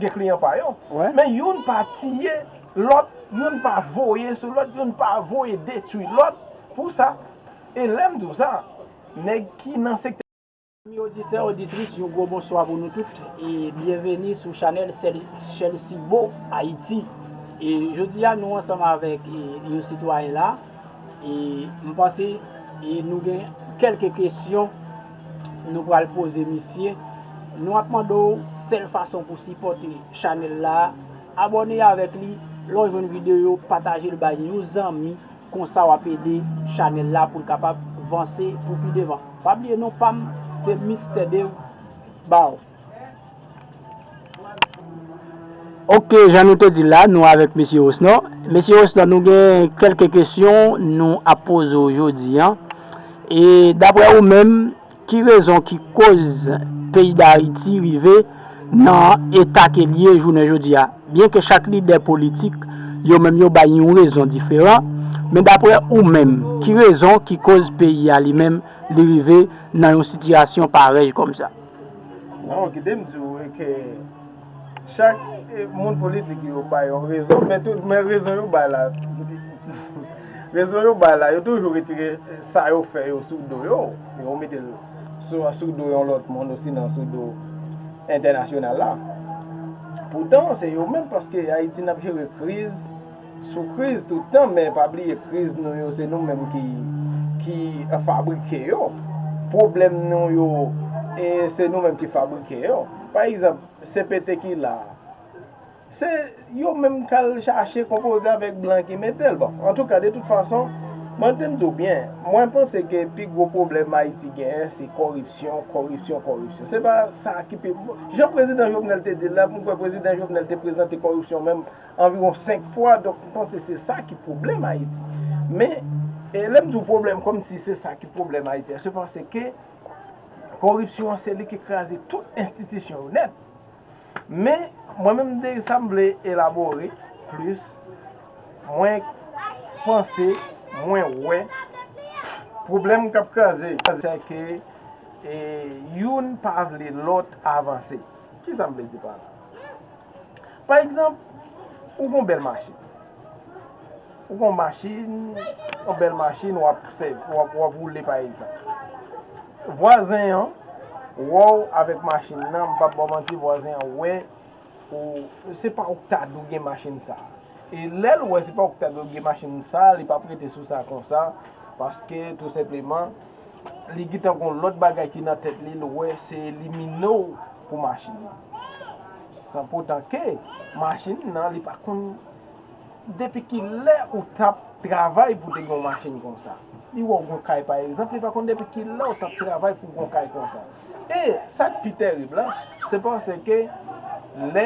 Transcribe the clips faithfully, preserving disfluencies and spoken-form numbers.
gen kliyan pa yo. Men youn pa tiye lòt, youn pa voye sou lòt, youn pa voye detwi lòt. Pou sa, e lè m di w sa, nèg ki nan sektè. Zanmi oditè, oditris, yon gwo bonswa pou nou tout e byenveni sou chanèl Sèl- Chelsea Beau Haïti. E jodi a, nou ansanm avèk e, yon sitwayen la. E m panse e nou gen kèlke kesyon nou pral poze misye. Nou ap mande w sèl fason pou sipòte chanèl la, abòne avèk li. Lè w jwenn videyo, pataje l bay yon zanmi. Konsa w ap ede chanèl la pou l kapab vanse pou pi devan. Pa bliye non pa m, se Mistè Dave Bao. Ok, jan nou te di la, nou avèk mesye Osnor. Mesye Osnor, nou gen kèlke kesyon nou ap poze w jodi a. E daprè ou menm, ki rezon ki koz peyi Dayiti rive nan eta ke l ye jounen jodi a? Byenke chak lidè politik, yo menm yo bay yon rezon diferan, men daprè ou menm, ki rezon ki koz peyi a li menm, li rive nan yon sitiyasyon parèy kòmsa? Non, kite m di w ke chak e, moun politik yo bay yon rezon, men tout men rezon yo bay la, rezon yo bay la, yo toujou retire sa yo fè yo sou do yo, yo mete l sou, sou do yon lòt moun, osinon sou do entènasyonal la. Poutan, se yo menm, paske Ayiti n ap jere kriz sou kriz tout tan, men pa bliye kriz nou yo, se nou menm ki, ki fabrike yo. Pwoblèm nou yo, e se nou menm ki fabrike yo. Pa egzanp, C P T ki la a, se yo menm k al chache konpoze avèk blan ki mete l. Bon, antouka, de tout fason, mwen te m di w byen, mwen panse ke pi gwo pwoblèm Ayiti genyen, se kòripsyon, kòripsyon, kòripsyon. Se pa sa ki pi. Jan prezidan Jovenel te di l la, m kwè prezidan Jovenel te prezante kòripsyon menm anviwon senk fwa, donk, m panse se sa ki pwoblèm Ayiti. Men, e, lè m di w pwoblèm, kòmsi se sa ki pwoblèm Ayiti a, se paske kòripsyon an, se li ki kraze tout enstitisyon yo nèt. Men, mwen menm, de sa m vle elabore plis, mwen panse, mwen wè, pwoblèm k ap kraze, se ke, e, youn pa vle lòt avanse. Kisa m vle di pa la? Pa egzanp, ou gon bèl machin. Ou gon machin, yon bèl machin, w ap sèvi, w ap, w ap woule, pa egzanp. Vwazen an wè w avèk machin nan, m p ap ba w manti, vwazen an wè ou, se pa ou k ta dwe gen machin sa a. E lè l wè se pa ou k ta dwe gen machin sa a, li p ap rete sou sa konsa, paske, tou senpleman, li gentan gon lòt bagay ki nan tèt li, l wè se elimine w pou machin nan. San poutan ke machin nan, li pa konn depi ki lè ou t ap travay pou te gen yon machin konsa. Li wè w gon kay, pa egzanp, li pa konn depi ki lè ou t ap travay pou gon kay konsa. E sa k pi tèrib la, se paske lè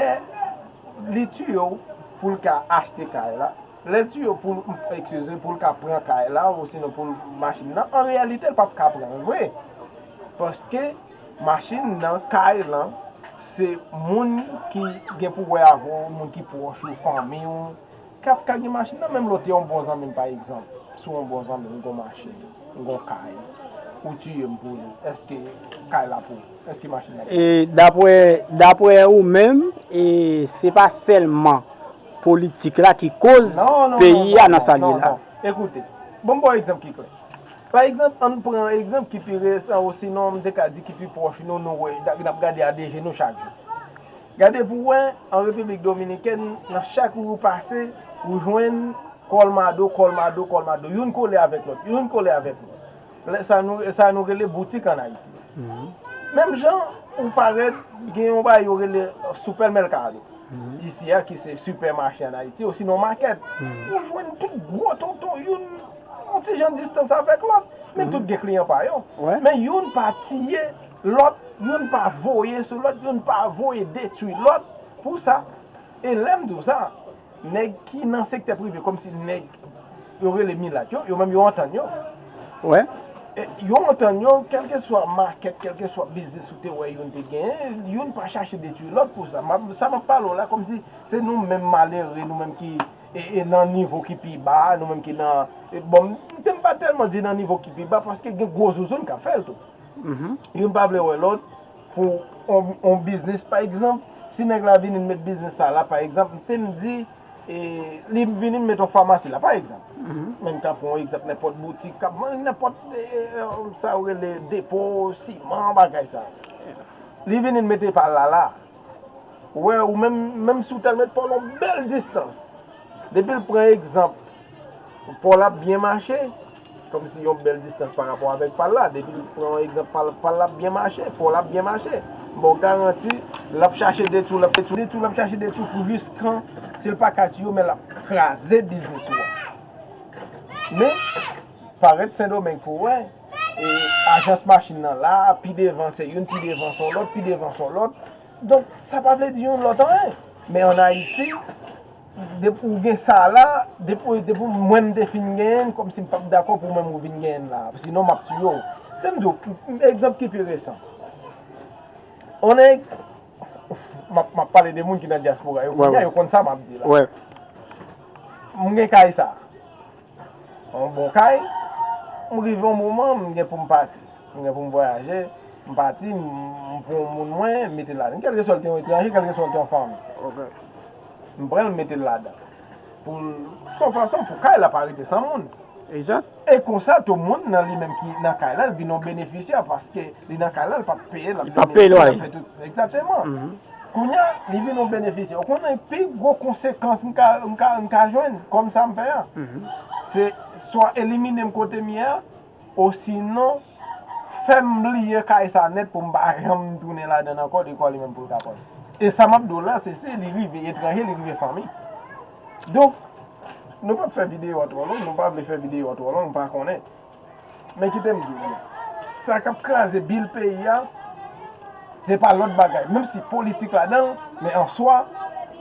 li tiye w pou l ka achte kay la, lè l tiye w pou, eskize, pou l ka pran kay la, osinon pou l machin nan, an reyalite, l p ap ka pran l vre. Paske machin nan, kay lan, se moun ki gen pou wè avè w, moun ki pwòch ou, fanmi w, k ap ka gen machin nan. Menm lòt yon bon zanmi m, pa egzanp, si yon bon zanmi m gon machin, m gon kay, ou tiye m pou li, èske kay la pou ou? Èske machin la pou ou? E daprè, daprè ou menm, e se pa sèlman politik la ki koz peyi a nan sa l ye la. Ekoute, bon, m ba w egzanp ki klè. Pa egzanp, ann pran egzanp ki pi resan, osinon m te ka di ki pi pwòch nou, nou wè, n ap gade A D G nou chak jou. Gade pou w wè, an Repiblik Dominikèn, nan chak ri ou pase, ou jwenn kòlmado, kòlmado, kòlmado. Youn kole avèk lòt, youn kole avèk lòt. Lè sa nou, sa nou rele boutik ann Ayiti. Menm jan ou parèt, gen yon bagay yo rele Supermercado. Isi a, ki se sipèmache ann Ayiti, osinon makèt. Ou jwenn tout gwo tonton youn, yon ti jan distans avèk lòt, men tout gen kliyan pa yo. Men youn pa tiye lòt, youn pa voye sou lòt, youn pa voye detwi lòt. Pou sa, e lè m di w sa, nèg ki nan sektè prive, kòmsi nèg yo rele milat yo, yo menm yo antann yo. E, yo antann yo, kèlkeswa makèt, kèlkeswa biznis ou te wè youn te genyen, youn pa chache detwi lòt pou sa. M ap, sa m ap pale w la, kòmsi se nou menm malere, nou menm ki e, e nan nivo ki pi ba, nou menm ki nan, e, bon, m te m pa tèlman di nan nivo ki pi ba, paske gen gwo zouzoun k ap fè l tou. Youn pa vle wè lòt pou on, on biznis, pa egzanp, Si nèg la vini met biznis sa la, pa egzanp, m te m di, e, li vini met yon famasi la, pa egzanp. Men m ka pran yon egzanp, nenpòt boutik, k ap vann nenpòt, e, e, e, sa yo rele depo, siman, bagay sa. Li vini mete pa l la la. Ou wè, ou menm, menm si w t al met pa w yon bèl distans. Depi l pran egzanp, pa w la ap byen mache, kòmsi yon bèl distans pa rapò avèk pa l la. Depi l pran yon egzanp, pa l, pa l la ap byen mache, pa w la ap byen mache. M ba w garanti, l ap chache detwi, l ap detwi, detwi, l ap chache detwi pou jiskan, si l pa ka tiye w, men l ap kraze biznis ou a. Men, parèt Sendomeng pou w wè, e, ajans machin nan la, pi devan se youn, pi devan se yon lòt, pi devan se yon lòt. Donk, sa pa vle di youn lòt anyen. Men ann Ayiti, depi ou gen sa la, depi, depi mwen m te fin genyen l, kòmsi m p ap dakò pou mwen m vin genyen l la. Sinon, m ap tiye w. Fè m di w, egzanp ki pi resan. On nèg, m ap, m ap pale de moun ki nan dyaspora yo, kounye a yo konn sa m ap di la. M gen kay sa. Yon bon kay, m rive yon moman, m gen pou m pati. M gen pou m vwayaje, m pati, m, m pran yon moun mwen, m mete l ladan. Kèlkeswa l te yon etranje, kèlkeswa l te yon fanmi. M pran l, m mete l ladan. Pou l, se yon fason pou kay la pa rete san moun. Egzat. E konsa, tou moun nan li menm ki nan kay la, l vin yon benefisyè, paske li nan kay la, l p ap peye, l ap dòmi, l ap fè tout. Egzakteman. Kounye a, li vin yon benefisyè. Ou konnen pi gwo konsekans m ka, m ka, m ka jwenn, kòm sa m fè a. Se swa elimine m kote m ye a, osinon, fè m bliye kay sa nèt pou m pa janm tounen ladan l ankò, dekwa li menm pou l ka pran. E sa m ap di w la, se si li rive etranje, li rive fanmi. Donk, nou p ap fè videyo a twò long, nou pa vle fè videyo a twò long, m pa konnen. Men kite m di w byen, sa k ap kraze bil peyi a, se pa lòt bagay. Menm si politik ladan l, men an swa,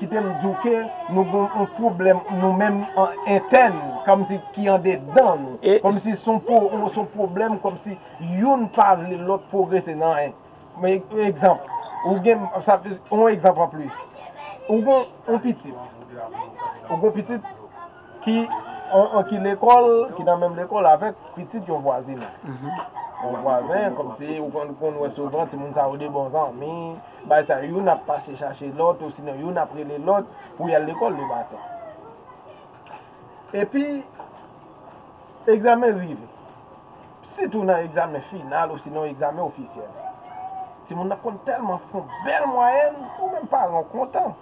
kite m di w ke nou gen yon pwoblèm nou menm an entèn, kòmsi ki andedan nou. Kòmsi se yon pwo-, se yon pwoblèm, kòmsi youn pa vle lòt pwogrese nan anyen. Men, egzanp, ou gen, sa, yon egzanp anplis. Ou gen yon pitit. Ou gen yon pitit ki, an, an, ki lekòl, ki nan menm lekòl avèk pitit yon vwazin. Yon vwazen, kòmsi ou konn, konn wè souvan, timoun sa yo de bon zanmi, bay sa, youn ap pase chache lòt, osinon youn ap rele lòt pou y al lekòl lebaten. Epi, egzamen rive. Sitou nan egzamen final osinon egzamen ofisyèl. Timoun nan konn tèlman fè yon bèl mwayèn, ou menm paran w kontan.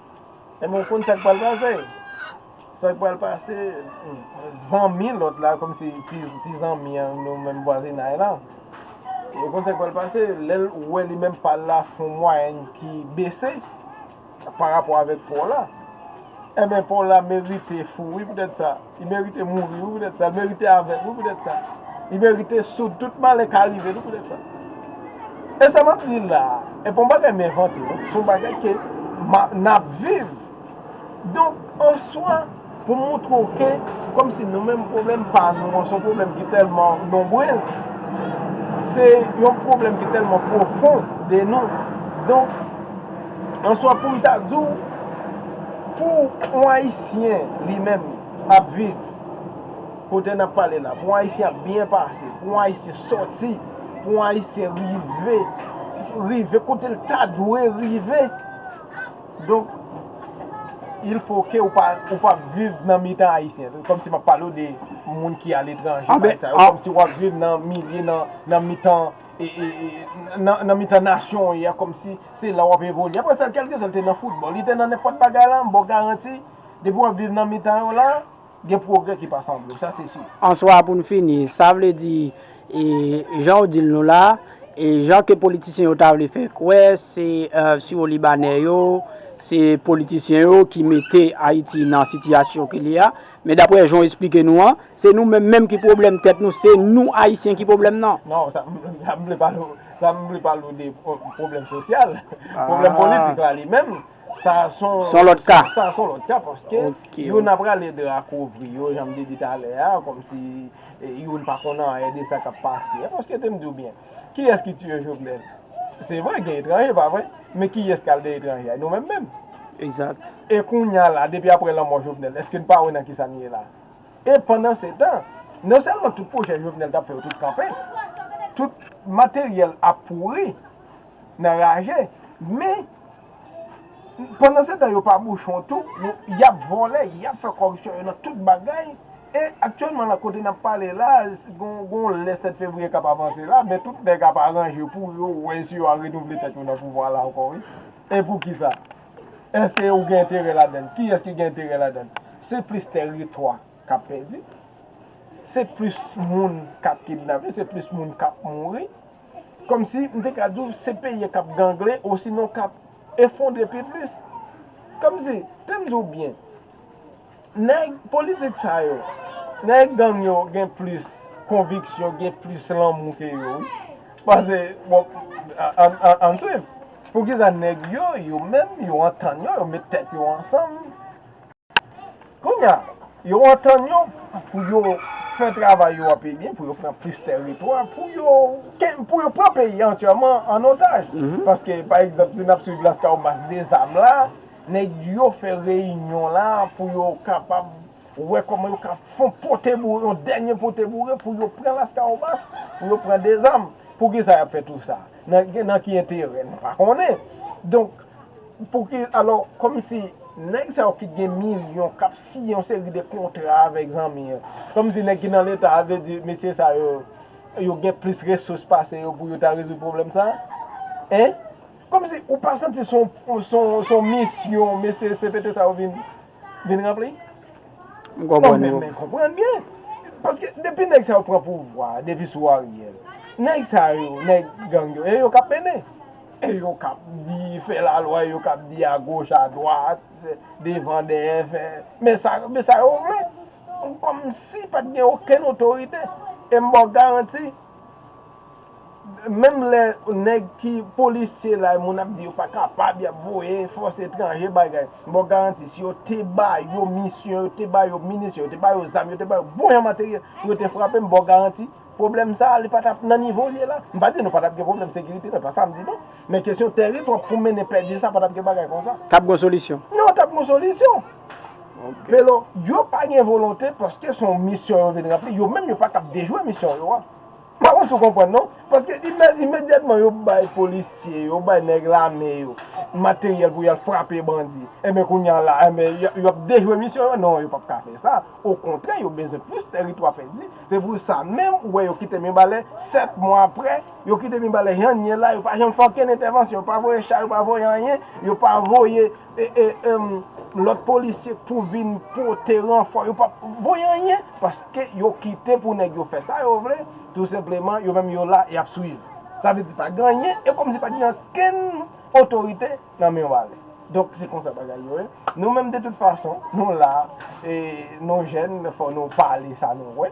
Ebyen, ou konn sa k pral pase? Sa k pral pase, hmm, zanmi lòt la, kòmsi ti, ti zanmi an, nou menm vwazinay la. E ou konn sa k pral pase? Lè l wè li menm pa l la fè yon mwayèn ki bese, pa rapò avèk pa w la. Enben, pa w la merite fou, wi, poutèt sa. Li merite mouri, wi, poutèt sa. Li merite avèg, wi, poutèt sa. Li merite soud, tout malè ka rive l, wi, poutèt sa. E sa m ap di la a, e pa yon bagay m envante, non. Se yon bagay ke ma-, n ap viv. Donk, an swa, pou m montre w ke, kòmsi nou menm pwoblèm pa nou an, se yon pwoblèm ki tèlman nonbrez, se yon pwoblèm ki tèlman pwofon de nou. Donk, an swa, pou m ta di w, pou yon Ayisyen li menm ap viv, kote n ap pale la, pou yon Ayisyen ap byen pase, pou yon Ayisyen sòti, pou yon Ayisyen rive, rive kote l ta dwe rive, donk, il faut que ou pa, ou pa viv nan mitan Ayisyen. Kòmsi m ap pale w de moun ki aletranje, bagay sa yo. Kòmsi w ap viv nan milye, nan, nan mitan, e, e, e, nan, nan mitan nasyon w ye a, kòmsi se la w ap evolye. Apre sa, kèlkeswa l te nan foutbòl, li te nan nenpòt bagay la, m ba w garanti, depi w ap viv nan mitan yo la, gen pwogrè ki pa sanble w, sa se si. Answa, pou n fini, sa vle di, e, jan w di l nou la, e jan ke politisyen yo ta vle fè kwè, se, e, siwolibanè yo, se politisyen yo ki mete Ayiti nan sitiyasyon ke li a. Men daprè jan w esplike nou an, se nou menm menm ki pwoblèm tèt nou, se nou Ayisyen ki pwoblèm nan. Non, sa, sa m vle pale w, sa m vle pale w de pwo-, pwoblèm sosyal. Pwoblèm politik la li menm, sa se yon, se yon lòt ka. Sa se yon lòt ka, paske youn ap rale dra kouvri yo, jan m te di talè a, kòmsi, e, youn pa konn anyen de sa k ap pase a. Paske, te m di w byen, kiyès ki tiye Jovenel? Se vre, gen etranje, pa vre? Men kiyès k al dèyè etranje a? Nou menm menm. Egzat. E kounye a la, depi apre lanmò Jovenel, èske n pa wè nan kisa n ye la? E pandansetan, non sèlman tout pwojè Jovenel t ap fè yo tout kanpe, tout materyèl ap pouri nan raje, men Pandansetan, yo pa bouchon tou, yo, y ap vòlè, y ap fè kòripsyon yo nan tout bagay. E aktyèlman, la kote n ap pale la, gon, gon lè sèt fevriye k ap avanse la, men tout nèg ap aranje pou yo wè si yo a renouvle tèt yo nan pouvwa la ankò, wi. E poukisa? Èske ou gen enterè ladann? Kiyès ki gen enterè ladann? Se plis tèritwa k ap pèdi, se plis moun k ap kidnape, se plis moun k ap mouri. Kòmsi m te ka di w se peyi a k ap gangle osinon k ap efondre pi plis. Kòmsi, tande m di w byen, nèg politik sa yo, nèg gang yo gen plis konviksyon, gen plis lanmou ke yo, wi. Paske, bon, an, an, an, ann swiv. Poukisa nèg yo, yo menm, yo antann yo, yo met tèt yo ansanm, Kounye a, yo antann yo pou yo fè travay yo an pi byen, pou yo pran plis tèritwa, pou yo, pou yo pran peyi a antyèman an otaj. Paske, pa egzanp, si n ap swiv Lascahobas de zam la, nèg yo fè reyinyon la pou yo kapab wè kòman yo ka fè yon pote boure, yon dènye pote boure pou yo pran Lascahobas, pou yo pran de zam. Poukisa y ap fè tou sa? Nan, nan ki enterè? Nou pa konnen. Donk, Pouki, alò, kòmsi nèg sa yo ki gen milyon, k ap siyen yon seri de kontra avèk zanmi yo, kòmsi nèg ki nan Leta a vle di mesye sa yo, yo gen plis resous pase yo pou yo ta rezoud pwoblèm sa a? Hein? Kòmsi ou pa santi se yon, se yon, se yon misyon mesye C P T sa yo vin, vin ranpli? M konprann ou. Men, men konprann byen. Paske depi nèg sa yo pran pouvwa, depi sou Ariel, nèg sa yo, nèg gang yo, e yo k ap mennen. E yo k ap di, fè lalwa, e yo k ap di agoch, adwat, devan, dèyè, fè, men sa, men sa yo vle. Kòmsi pa t gen okenn otorite. E m ba w garanti, Menm lè nèg ki polisye la, moun ap di yo pa kapab, y ap voye fòs etranje, bagay. M ba w garanti, si yo te ba yo misyon, yo te ba yo minisyon, yo te ba yo zam, yo te ba yo bon jan materyèl pou yo te frape, m ba w garanti, pwoblèm sa a, li pa t ap nan nivo l ye la. M pa di nou pa t ap gen pwoblèm sekirite, non, pa sa m di, non. Men kesyon tèritwa pou mennen pèdi sa, pa t ap gen bagay konsa. T ap gen solisyon. Non, t ap gen solisyon. Pero, yo pa gen volonte paske se yon misyon yo vin ranpli. Yo menm, yo pa kab dejwe misyon yo a. M pa konn si w konprann, non. Paske imè-, imedyatman yo bay polisye yo, bay nèg lame yo materyèl pou y al frape bandi, enben, kounye a la, enben, y, y ap dejwe misyon yo. Non, yo p ap ka fè sa. Okontrè, yo bezwen plis tèritwa pèdi. Se pou sa menm, ou wè yo kite Mibalè, sèt mwa apre, yo kite Mibalè jan l ye la, yo pa janm fè okenn entèvansyon, yo pa voye cha, yo pa voye anyen, yo pa voye e, e, em, lòt polisye pou vin pote ranfò, yo p ap voye anyen, paske yo kite pou nèg yo fè sa yo vle, tou senpleman, yo menm yo la, y ap swiv. Sa vle di pa gen anyen, e kòmsi pa gen okenn otorite nan men yo ale. Donk, se konsa bagay yo ye. Nou menm, de tout fason, nou la, e nou jèn, fò nou pale sa nou wè,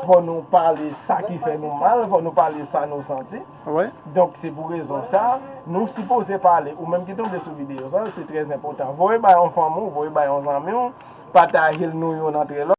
fò nou pale sa ki fè nou mal, fò nou pale sa nou santi. Wi. Donk, se pou rezon sa, nou sipoze pale. Ou menm ki tonbe sou videyo sa, se trè enpòtan. Voye bay yon fanmi w, voye bay yon zanmi w, pataje l nou youn antre lòt.